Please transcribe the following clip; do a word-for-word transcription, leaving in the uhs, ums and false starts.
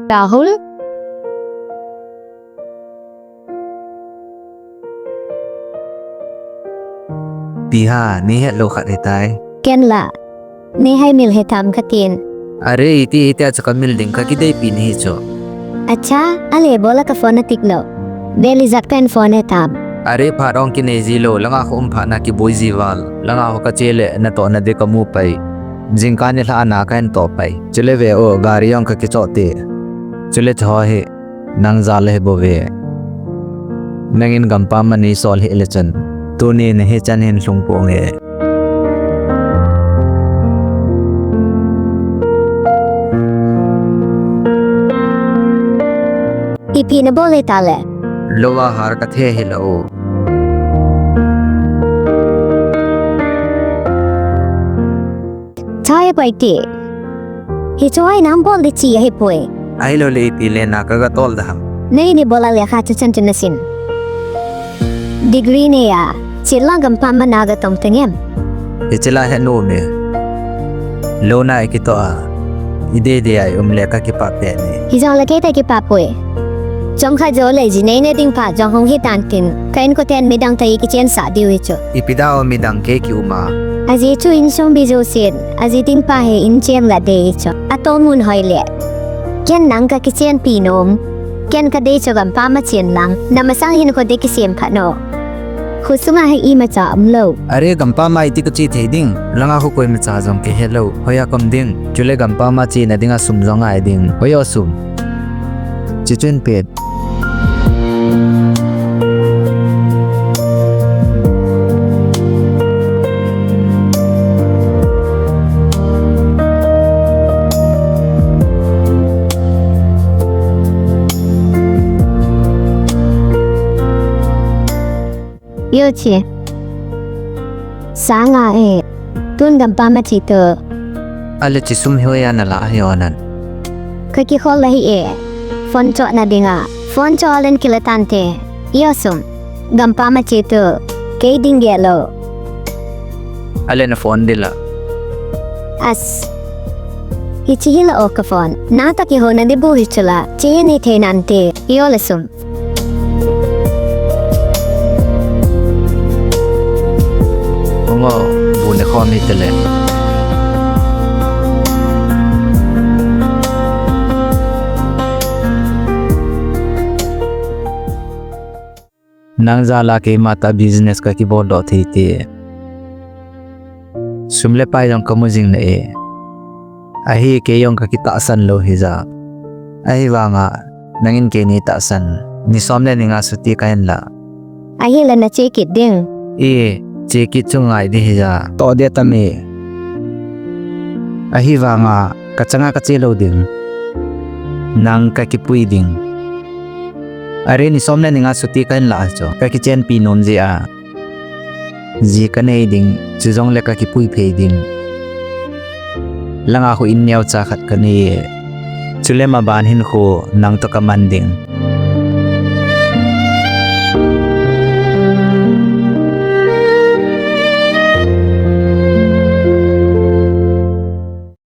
Rahul? Pi ha, nei het lou khat hitai. Ken la. Nei hai mil hitam katin. Are, iti hitia chu kamil ding, kakideipi nahi chu. Acha, ale bola ka phone atik lou. Beli jat pen phone hitam. Are, phat ong kinei ji lou, langa khu um phat na kiboi ji val. Langa khu kache le, natohna di kamu pai. Jingkah nilhah a na kahin toh pai. Chule ve o, gari ong kakichoh te. Chule chu ho hi. Nang jal ahi bou ve. Nangin gampam a nei sol hih le chun. Tuni nahi chan hin lhung ponge. Ipi nabol le tale. Lou a har kathe hilou. Chai pai ti. Hichu hai nang bol di chi ahi poi. Ahilou le ipi le na kaga tol da ham. Nei ni bola le kha chu chan chu nasin. Degree nei a, chila gampam a na gatong tengem. Hichila he nu me. Lou na ikitoh a. Idei dei a i um le kakipah peh ni. Hijong le kei ta kipah poi. Chomkhat jou le ji nei ne ding pha jong hung hitan tin. Ka inkoten midang ta ikichen sah diu hi chu. Ipi da o midang kei kium a. Aji chu insung bi jou sin. Aji ding pa hi inchen la dei hi chu. Atoh mun hoi le. Ken nang kakichenpi nom. Ken kadei chu gampam a chen lang. Namasang hin kho dei kisem phat no. Kho sunga hi imacha umlou. Are gampam a iti kache thei ding. Langa kho koimacha jong kihe lou. Hoiya kom ding. Chule gampam a chena dinga sum jong ngai ding. Hoiya sum. Chichun pet. Yo chi. Sanga e. Tun gampam a chi tu. Ale chi sum hoiya nala hi onan. Kakikhol la hi e. Phone choh na dinga. Phone choh len kila tante. Yo sum. Gampam a chi tu. Kei ding gelo. Ale na phone dila. As. Hichi hila o ka phone. Na ta kihona di bu hichula. Chi hi ni thei nante. Yo le sum. Ongo, bu ne khom hi tele. Nang jal a keima ta business kakibol doh thei te. Sum le pai jong kamu jing le e. Ahi kei jong kakitahsan lou hija. Ahivanga nangin kei nei tahsan. Ni som le ni nga suti kahin la. Ahile nache kit ding. E, che kit chu ngai di hija. Toh dia tam e. Ahivanga kachanga kache lou ding. Nang kakipui ding. Are ni som le ni nga suti kahin la a chu. Kakichenpi nom ji a. Ji kanei ding, chujongle kakipui phei ding. Langa khu in neocha khat kanei e. Chule maban hin khu nang toh kaman ding.